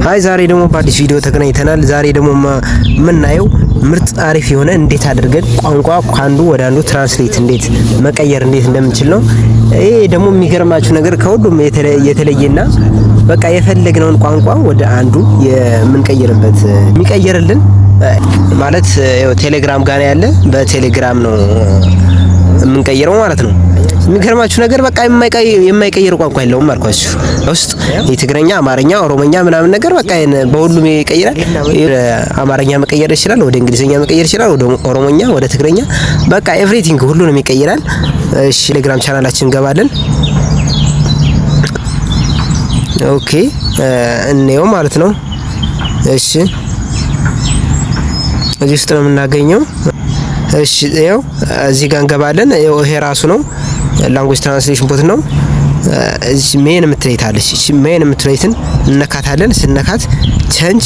Hi፣ ዛሬ ደግሞ በአዲስ ቪዲዮ ተገናኝተናል። ዛሬ ደግሞ የምናየው ምርጥ አሪፍ የሆነ እንዴት አድርገን ቋንቋ ከአንዱ ወደ አንዱ translate እንዴት መቀየር እንዴት እንደምንችል ነው። ይሄ ደግሞ የሚገርማችሁ ነገር ከሁሉም የተለየና በቃ የፈለግነውን ቋንቋ ወደ አንዱ የምንቀይርበት የሚቀይርልን ማለት ቴሌግራም ጋር ያለ በቴሌግራም ነው የምንቀይረው ማለት ነው። የሚገርማችሁ ነገር በቃ የማይቀይር ቋንቋ የለውም አልኳችሁ። ውስጥ የትግረኛ፣ አማርኛ፣ ኦሮሞኛ ምናምን ነገር በቃ በሁሉም ይቀይራል። አማርኛ መቀየር ይችላል፣ ወደ እንግሊዝኛ መቀየር ይችላል፣ ወደ ኦሮሞኛ፣ ወደ ትግረኛ፣ በቃ everything ሁሉንም ይቀይራል። እሺ፣ ቴሌግራም ቻናላችን እንገባለን። Okay፣ እንየው ማለት ነው። እሺ፣ እዚህ ውስጥ ነው የምናገኘው። እሺ፣ ይኸው እዚህ ጋር እንገባለን። ይኸው ይሄ ራሱ ነው፣ language translation bot ነው። እዚህ main የምትለይት አለች። እቺ main የምትለይትን እነካታለን። ስነካት change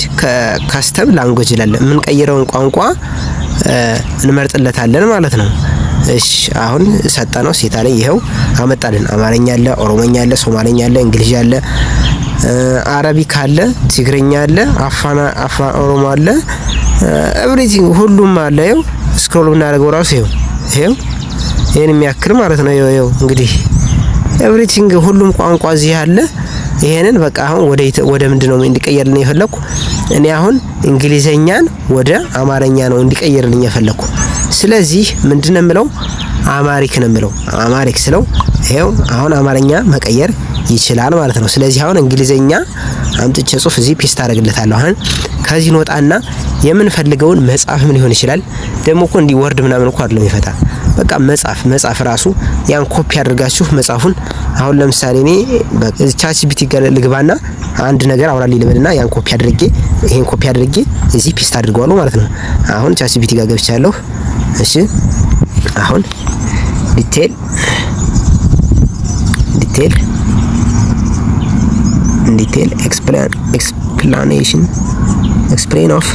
custom language ይላል። የምንቀይረውን ቋንቋ እንመርጥለታለን ማለት ነው። እሺ፣ አሁን ሰጠ ነው ሴታ ላይ ይኸው አመጣልን። አማርኛ አለ፣ ኦሮሞኛ አለ፣ ሶማሌኛ አለ፣ እንግሊዝ አለ፣ Arabic አለ፣ ትግርኛ አለ፣ አፋን ኦሮሞ አለ፣ everything ሁሉም አለ። ይኸው scroll ብናደርገው ራሱ ይኸው ይኸው ይሄን የሚያክል ማለት ነው። ይኸው እንግዲህ everything ሁሉም ቋንቋ እዚህ አለ። ይሄንን በቃ አሁን ወደ ምንድን ነው እንዲቀየርልኝ የፈለኩ? እኔ አሁን እንግሊዘኛን ወደ አማርኛ ነው እንዲቀየርልኝ የፈለኩ። ስለዚህ ምንድን ነው የምለው? Amharic ነው የምለው። Amharic ስለው ይሄው አሁን አማርኛ መቀየር ይችላል ማለት ነው። ስለዚህ አሁን እንግሊዘኛ አምጥቼ ጽሁፍ እዚህ paste አደርግለታለሁ። አሁን ከዚህ እንወጣና የምንፈልገውን መጻፍም ሊሆን ይችላል። ደግሞ እኮ እንዲህ Word ምናምን እኮ አይደለም ይፈታ። በቃ መጻፍ ራሱ ያን ኮፒ አድርጋችሁ መጻፉን አሁን ለምሳሌ እኔ ChatGPT ጋር ልግባና አንድ ነገር አውራልኝ ልበልና ያን ኮፒ አድርጌ፣ ይሄን ኮፒ አድርጌ እዚህ paste አድርገዋለሁ ማለት ነው። አሁን ChatGPT ጋር ገብቻለሁ። እሺ፣ አሁን detail explanation explain of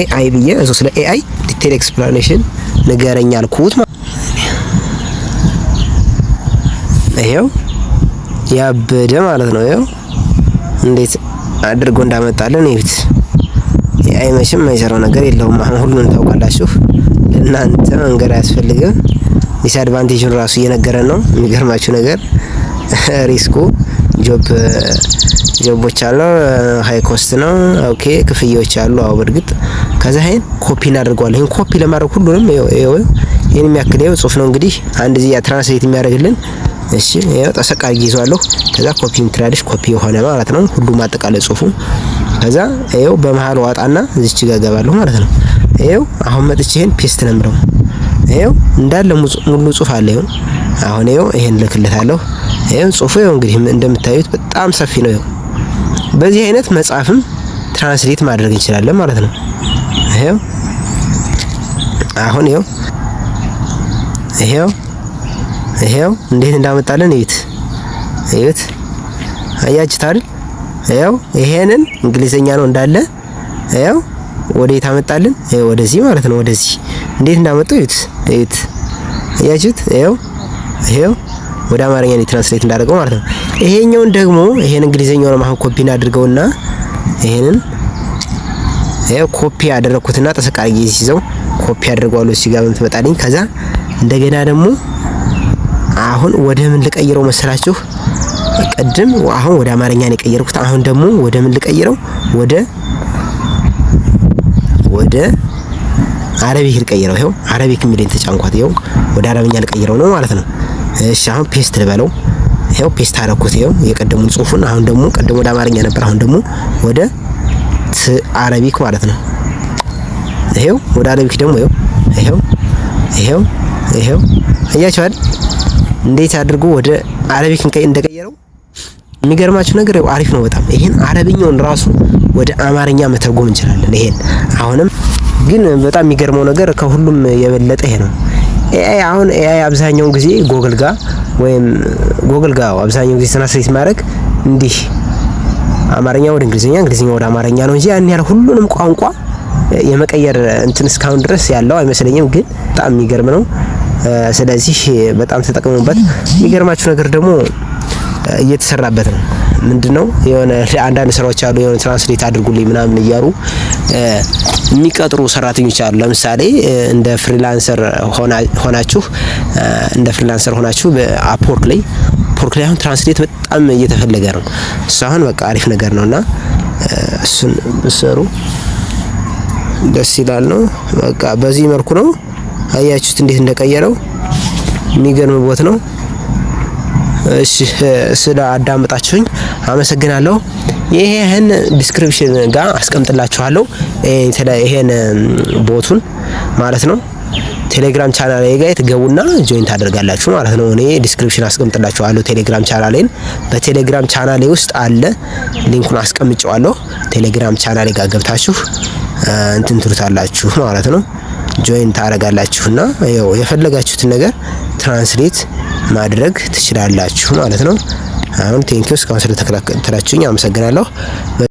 AI ብዬ እሱ ስለ AI detail explanation ንገረኝ አልኩት። ይሄው ያበደ ማለት ነው። ይሄው እንዴት አድርጎ እንዳመጣልን ይሁት። AI መቼም የማይሰራው ነገር የለውም። አሁን ሁሉንም ታውቃላችሁ። ለእናንተ መንገድ አያስፈልግም። Disadvantage ኡን ራሱ እየነገረን ነው። የሚገርማችሁ ነገር risk ኡ job ኦች አሉ፣ high cost ነው። Okay፣ ክፍያዎች አሉ። አዎ፣ በእርግጥ ከዛ ይሄን ኮፒ እናደርገዋለን። ይሄን ኮፒ ለማድረግ ሁሉንም ይሄን የሚያክል ይኸው ጽሁፍ ነው እንግዲህ አንድ እዚህ translate የሚያደርግልን። እሺ፣ ይኸው ጠሰቅ አድርጌ ይዘዋለሁ። ከዛ ኮፒ ትላለች፣ ኮፒ የሆነ ማለት ነው ሁሉም አጠቃላይ ጽሁፉ። ከዛ ይኸው በመሀል ዋጣና እዚች ጋር ገባለሁ ማለት ነው። ይኸው አሁን መጥቼ ይሄን paste ነው የምለው። ይኸው እንዳለ ሙሉ ጽሁፍ አለ። ይኸው አሁን ይኸው ይሄን ልክለታለሁ። ይኸው ጽሁፉ ይኸው እንግዲህ እንደምታዩት በጣም ሰፊ ነው። ይኸው በዚህ አይነት መጽሐፍም translate ማድረግ እንችላለን ማለት ነው። ይኸው አሁን ይኸው ይኸው ይኸው እንዴት እንዳመጣልን እዩት፣ እዩት፣ አያችሁት አይደል? ይኸው ይሄንን እንግሊዘኛ ነው እንዳለ። ይኸው ወዴት አመጣልን? ይኸው ወደዚህ ማለት ነው። ወደዚህ እንዴት እንዳመጣው እዩት፣ እዩት፣ አያችሁት? ይኸው ይኸው ወደ አማርኛ ነው translate እንዳደረገው ማለት ነው። ይሄኛውን ደግሞ ይሄን እንግሊዘኛውን አሁን ኮፒ አድርገውና ይሄንን ይሄው ኮፒ ያደረኩትና ጠሰቅ አድርጌ ሲይዘው ኮፒ አድርገዋለሁ እዚህ ጋር በምትመጣልኝ። ከዛ እንደገና ደግሞ አሁን ወደ ምን ልቀይረው መሰላችሁ? ቅድም አሁን ወደ አማርኛ ነው የቀየርኩት። አሁን ደግሞ ወደ ምን ልቀይረው? ወደ Arabic ልቀይረው። ይኸው Arabic የሚለኝ ተጫንኳት። ይኸው ወደ አረብኛ ልቀይረው ነው ማለት ነው። እሺ፣ አሁን paste ልበለው። ይኸው paste አደረኩት። ይኸው የቀደሙን ጽሁፉን አሁን ደግሞ ቀደም ወደ አማርኛ ነበር። አሁን ደግሞ ወደ Arabic ማለት ነው። ይሄው ወደ Arabic ደግሞ ይሄው ይሄው ይሄው ይሄው አያችኋል እንዴት አድርጎ ወደ Arabic እንደቀየረው። የሚገርማችሁ ነገር አሪፍ ነው በጣም። ይሄን አረብኛውን ራሱ ወደ አማርኛ መተርጎም እንችላለን። ይሄን አሁንም ግን በጣም የሚገርመው ነገር ከሁሉም የበለጠ ይሄ ነው። AI አሁን AI አብዛኛውን ጊዜ ጎግል ጋር ወይም ጎግል ጋር አብዛኛውን ጊዜ translate ማድረግ እንዲህ አማርኛ ወደ እንግሊዝኛ፣ እንግሊዝኛ ወደ አማርኛ ነው እንጂ ያን ያህል ሁሉንም ቋንቋ የመቀየር እንትን እስካሁን ድረስ ያለው አይመስለኝም። ግን በጣም የሚገርም ነው። ስለዚህ በጣም ተጠቅሙበት። የሚገርማችሁ ነገር ደግሞ እየተሰራበት ነው። ምንድነው የሆነ አንዳንድ ስራዎች አሉ፣ የሆነ translate አድርጉልኝ ምናምን እያሉ የሚቀጥሩ ሰራተኞች አሉ። ለምሳሌ እንደ freelancer ሆናችሁ በ Upwork ላይ አሁን translate በጣም እየተፈለገ ነው። እሱ አሁን በቃ አሪፍ ነገር ነውና እሱን ብትሰሩ ደስ ይላል ነው። በቃ በዚህ መልኩ ነው። አያችሁት እንዴት እንደቀየረው? የሚገርም bot ነው። እሺ፣ ስለ አዳመጣችሁኝ አመሰግናለሁ። ይሄን description ጋር አስቀምጥላችኋለሁ። ይሄን bot ኡን ማለት ነው። ቴሌግራም ቻናል ላይ ጋር ትገቡና join ታደርጋላችሁ ማለት ነው። እኔ description አስቀምጥላችኋለሁ ቴሌግራም ቻናሌን። በቴሌግራም ቻናሌ ውስጥ አለ፣ link ኡን አስቀምጨዋለሁ። ቴሌግራም ቻናሌ ጋር ገብታችሁ እንትን ትሉታላችሁ ማለት ነው። Join ታደርጋላችሁና ያው የፈለጋችሁትን ነገር translate ማድረግ ትችላላችሁ ማለት ነው። አሁን thank you፣ እስካሁን ስለተከታተላችሁኝ አመሰግናለሁ።